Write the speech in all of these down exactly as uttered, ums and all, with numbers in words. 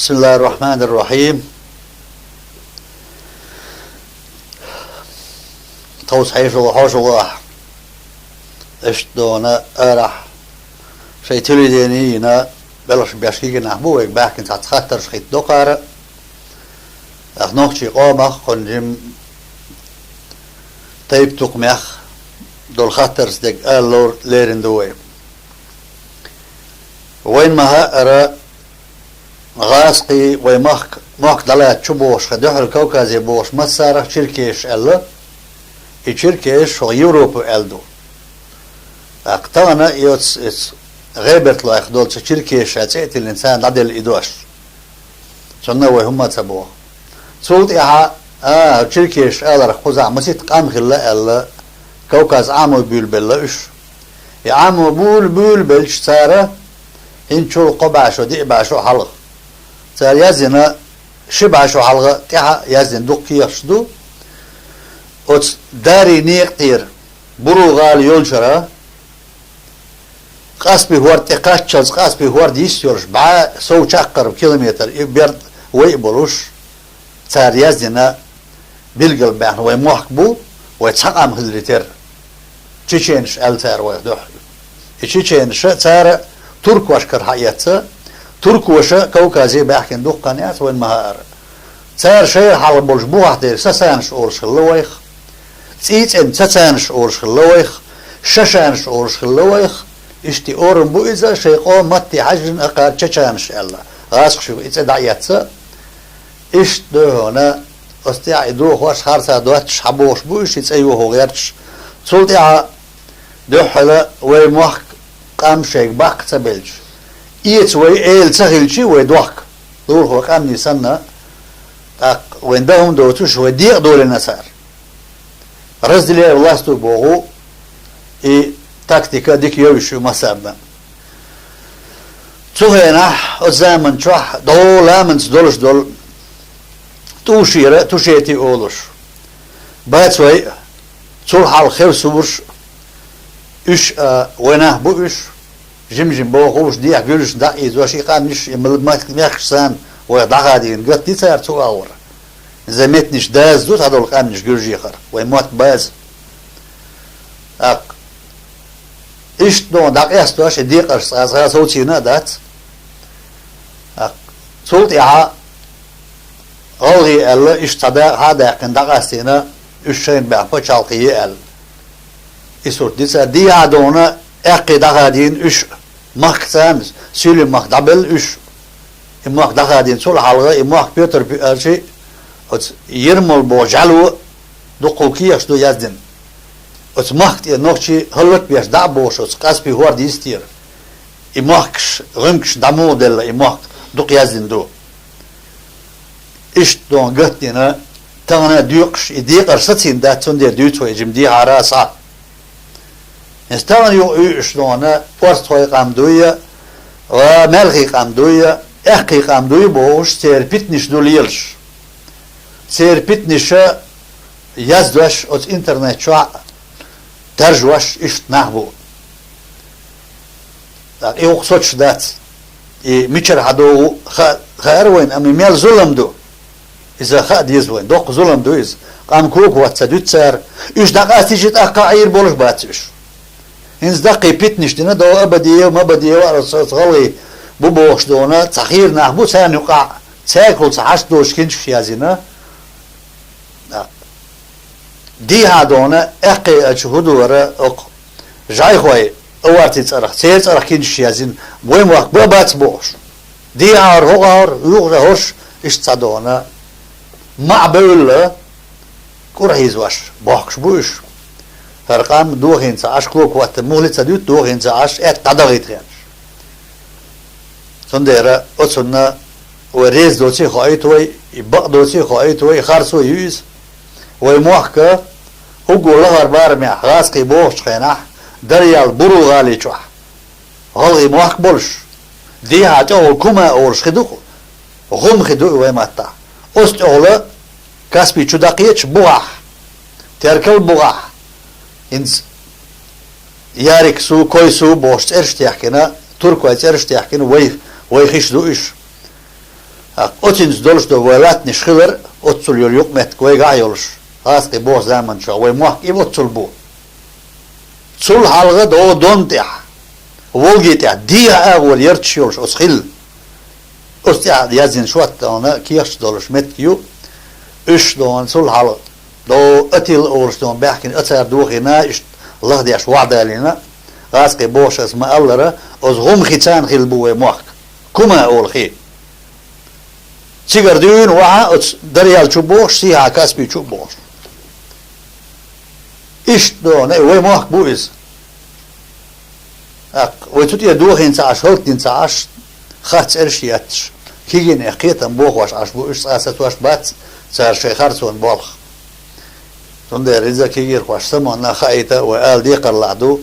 بسم الله الرحمن الرحيم. Тховса хьешалгӀа, хьошалгӀа ахь. Иштта дуьйна арахь шайн телевидени йина белхаш беш кегийнахь бу вайга баьхкина цхьацца хаттарш хӀитта доккхара. Ахь нохчий къомах кхунна жим тайп-тукхамех долу хаттарш дерг ала лер-, лерина ду вай. Вайн ма хаьара, гӀазкхий вай махка, мохк дӀалаьцна чу бохуш, хьан дуьхьал Кавказе бохуш массарах черкеш аьлла, и черкеш хӀокху Европа аьлла ду. ТӀаккха тахана и оцу, оцу ГӀеберта-Лойх долчу черкеша цӀе а тиллина, царна дӀаделла и дош. Цунна вай хӀумма а ца боху. Цул тӀаьхьа, а, черкеш аларх кхузахь масийтта къам хилла аьлла, Кавказ Ӏамо буьйлабелла уьш. И Ӏамо буьйла-, буьйлабелча цара, хӀинцачул кхо бӀе шо, диъ бӀе шо хьалха, цара яздина, ши бӀе шо хьалха тӀаьхьа яздина дукха кехаташ ду. Оцу Дарий некъа тӀера, Буру-гӀала йолчара, Каспий хӀорда тӀе кхаччалц, Каспий хӀорда йист йолуш, бӀе сов чаккхарма километр и берд вай а болуш, цара яздина, билггал баьхна вай мохк бу, вай цхьа къам хиларе терра. Чеченаш аьлла цара вайх дуьхьал. И чеченаша цара туркошкара хьаэцна, туркоша Кавказе баьхкина дуккха хан яц, вайн ма хаьара. Цара шайра хьалха болчу бухахь дерг сасанаш олуш хилла вайх, цӀийцӀенна цацанаш олуш хилла вайх, шашанаш олуш хилла вайх. Иштта орам бу иза, шайн къоман матте хьаьжжина, акхар чачанаш аьлла. ГӀазкхаша и цӀе дӀаэцна. Иштта дуй хьуна, оцу тӀехь и дохош, харца доццуш хьабохуш бу уьш, и цӀе йохо гӀерташ. Цул тӀаьхьа дуьххьала вай мохк, къам шайга баккха ца белча, эца вай эла ца хилча, вай дохка. Лулахо къаьмнийн санна, тӀаккха вайн дан хӀума доцуш, вай декъа долийна цара. Разделяй властвуй боху, и тактика дика йовзуш ю массарна. Цу хенахь, оцу заман чохь, дӀо ламанца долуш долу тӀушера, тушети олуш, бац вай, цул хьалха хевсурш, уьш, а, вай нах бу уьш, жим-жим бохуш, дехьа гуьллуш дӀа а ийзош, и къаьмнаш, и мел-, мех-, мехкаш санна, вайх дӀахадийна гатди цара цу агӀор. Иза меттанаш даза ду цхьадолу къаьмнаш гуьллуш яхара, вай мотт база. ТӀаккха иштта дӀакъастош, и декъарш цкъа-цкъа совцийна а дац. ТӀаккха цул тӀаьхьа гӀалгӀай аьлла, иштта цхьа дакъа хьа а даьккхина, дӀакъастийна, уьш шайна баьхна пачхьалкх е аьлла. И сурт дийца, дехьа а дуьйна, аьккхий дӀахадийна уьш, махка царна, суьйлин мах дӀабелла уьш. И мохк дӀахадийна, цул хьалха и мохк Пётр Пи-, а, ши, оцу Ермол боху жӀаьло дуккхул кехаш ду яздина. Оцу махка тӀе нохчий хӀаллакбеш дӀа а бохуш, оцу Каспий хӀорда йистера. И мохкаш, гӀуьмкаш дӀа муха делла, и мохк дукха яздина ду. Иштта дуьйна гатдина, тахана а доькъуш, и декъар сацийна дац, цундела дуьйцу вай жима дехьара а схьа. Иза тахана юкъа юьйуш дуьйна, орстхой къам дуй, ва маьлхий къам дуй, аьккхий къам дуй бохуш, церан питанаш ду лелаш. Церан питанаша яздеш оцу интернет чохь, даржош иштта нах бу. ТӀаккха и гӀуллакх соцуш дац. И мичара хьадогӀу хаа-, хаьара вайна, амма и мел зулам ду. Иза хаа деза вайна. Доккха зулам ду иза. Къам когаца ца дуьту цара. Уьш дӀакъастича, тӀаккха Ӏийр болуш бац уьш. ХӀинца даккхий питанаш дина, дов Абадиев, Мабадиев, ара со-, со гӀалгӀай бу бохуш дуьйна, цхьа хийра нах бу, царна юкъахь цаьргахула цхьа хьашт доцуш кинчкаш язйина. Дехьа дуьйна, аьккхий а чу хӀун дара, окху жӀайхой аварций цӀарах, церан цӀарах кинчкаш язйина, вай мохк бан бац бохуш. Дехьа хӀора, хӀокху хӀора, юха хӀорш, иштта цхьа дуьйна. МаӀа бевлла, кӀур хьийзош, бохкуш бу уьш. ХӀара къам дохийна ца Ӏаш, клок хӀотта, мухӀли ца дуьту, дохийна ца Ӏаш, аьтта дӀадахийта хенаш. Цундела оцунна вай реза доций хоуьйту вай, и бакъ доций хоуьйту вай, харцо ю иза. Вай мохка уггар лахара барамехь гӀазкхий бохучу хенахь, Дарьял Буру-гӀали чохь, гӀалгӀий мохк болуш, дехьа тӀехула Кума олуш хи ду-кх, гӀум хи ду и вай маттахь. Оцу тӀехула Каспий чу даккхечу бухахь, Теркал бухахь, хӀинца Ярик-Су, Кой-Су бохуш цӀераш техкина, туркой цӀераш техкина, вай, вай хиш ду уьш. ТӀаккха оцинца долуш ду вай латтанаш хилар, оццул йолу юкъаметтиг вайгахь а йолуш, гӀазкхий боху заманчохь вай мохк и оццул бу. Цул хьалха дӀо Дон тӀехь, Волги тӀехь дехьа агӀор ярташ йолуш оцу хилла. Оцу тӀехь яздина шот дона кехаташ долуш меттиг ю, уьш дона цул хьалха дӀо Атилла олуш дона баьхкина, а цара дохийна, иштта лахдеш вахьдалийна, гӀазкхий бохуш аса ма-аллара, оцу гӀум хи царна хилла бу вай мохк. Кума олу хи. Цигара дуьйна вахьа оцу Дарьял чу бохуш, сийхьа Каспий чу бохуш. Иштта дона, вай мохк бу иза. ТӀаккха вай цу тӀе дохийна ца Ӏаш, хӀаллакдина ца Ӏаш, харц цӀераш етташ, кегийнех кхетам бохош Ӏаш бу, уьш цкъа сацош бац, цара шайн харцонан болх. Цундела иза кегийрхошна самукъана хаийта вай ала декхарлахь ду.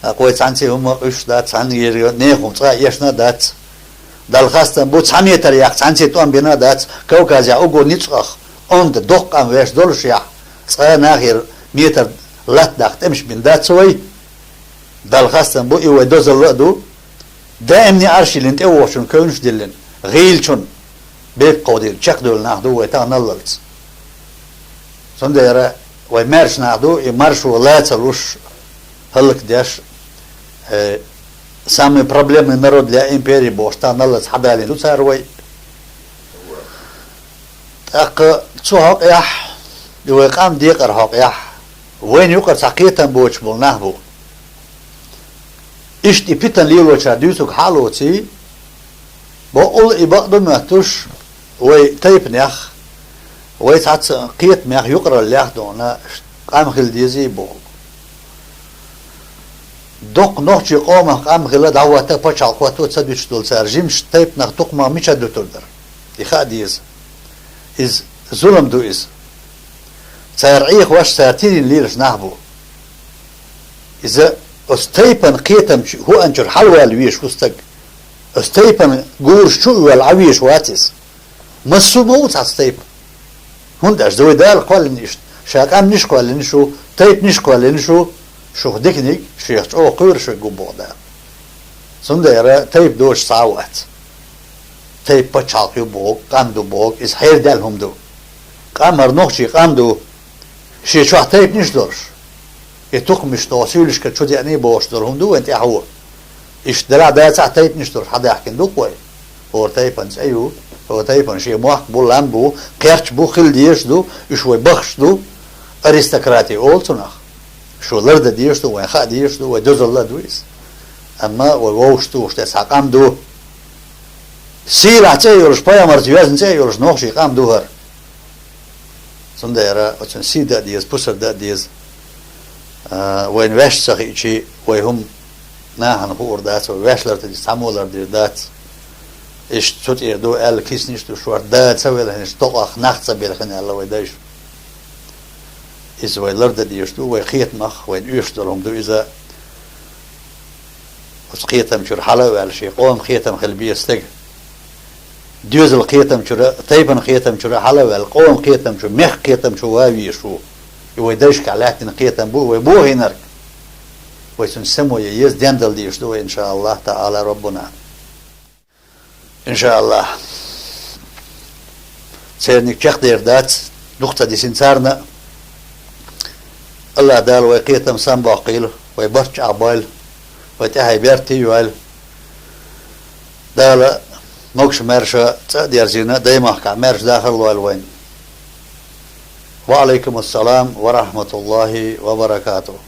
ТӀаккха вай цхьаьнций хӀума уьш дац, цхьаьнгара нехан хӀума цкъа а эшна а дац. Далла хастам бу, цхьа метр яккха цхьаьнций тӀом бина а дац, Кавказехь угу ницкъах, онда доккха къам веш долушехь, цкъа а нахера метр латта даккха тӀемаш бина дац вай. Далла хастам бу, и вай дозалла а ду. Даимне Ӏарш йиллина, тӀевогӀучун кевнаш диллина, гӀийлачун бепиг кховдийна чекхдевлла нах ду вай таханаллалц. Цундела вай маьрша нах ду, и маршо ла ца луш, хӀаллакдеш, э, самый проблемный народ для империи бохуш таханаллалц хьадалийна ду цара вай. ТӀаккха цу хьокъехь, и вай къам декъар хьокъехь, вайна юкъара цхьа кхетам боцуш болу нах бу. Иштта и питана лелочара дуьйцург хьа а лоций, бакъволу и бакъ ду моьттуш, вай тайпанех, вай цхьацца кхетамех юкъараллех дона къам хила дезий боху. Доккха нохчийн къомах къам хила дӀахӀотта, пачхьалкх хӀотто ца дуьтуш долу цара жимачу тайпанах тукхамах мичара дуьтур дара? И хаа деза. Иза зулам ду иза. Цара Ӏехош, цара тидина лелаш нах бу. Иза оцу тайпана кхетамчу хӀуъанчуьра хьалаваьлла везаш ву стаг. Оцу тайпана гураш чу а воьлла Ӏан везаш вац иза. Массо а ма ву цхьацца тайпа. ХӀунда аьлча вай Дала кхоьллина иштта, ша къаьмнаш а кхоьллина шу, тайпанаш а кхоьллина шу, шух диканиг шех чӀогӀа кхоьруш верг ву боху Дала. Цундела тайпа доцуш цхьа а вац. Тайпа пачхьалкх ю боху, къам ду боху, иза хьердаьлла хӀума ду. Къам хӀара нохчийн къам ду, шен чохь тайпанаш а долуш. И тукхамаш тӀо суьйлашка чу деъний бохуш долу хӀума ду вайн тӀаьхьо. Иштта делахь дацахь тайпанаш долуш хьадаьхкина ду-кх вай. ХӀора тайпана цӀе ю, хӀора тайпана шен мохк бу, лам бу, кхерч бу, хила дезаш ду, уьш вай бахаш ду, аристократи олу цунах. Шу лардан дезаш ду, вайн хаа дезаш ду, вай дозалла а ду иза. Амма вай вовшахтухуш тӀе цхьа къам ду. Сийлахь цӀе а йолуш, пайхамарца йоьзна цӀе а йолуш нохчийн къам ду хӀара. Цундела оцунна сий дан а деза, пусар дан а деза. А, вайна ваьш ца хиъчий, вай хӀума нахана хуур дац, вай ваьш лардийр дац, цхьаммо лардийр дац. Иштта цу тӀера ду аьлла киснаш а ду шорта, да ца велхинчу токъах нах ца белхина аьлла вай дайша. Иза вай лардан дезаш ду, вай кхетамах, вайна оьшуш долу хӀума ду иза. Оцу кхетам чуьра хьала а ваьлла, шен къоман кхетам хила беза стаг. Доьзал кхетам чуьра, тайпан кхетам чуьра хьала а ваьлла, къоман кхетам чу, мехкан кхетам чу ван везаш ву. И вай дайшкахь лаьттина кхетам бу, вай бохийнарг. Вай цунна само ян еза, дендала дезаш ду вай, иншааллахӀ таӀала роббуна. ИншааллахӀ. Церниг чекхдер дац, дукха ца дисина царна. АллахӀ Дала вай кхетам самабоккхийла, вай барт чӀагӀбойла, вай тӀаьхье берте а йойла. Дала могуш-маьрша цӀа а дерзийна, даймахкахь маьрша дахар а лойла вайна. Ва Ӏалайкум ассалам ва рахьматуллахӀи ва баракатухӀ.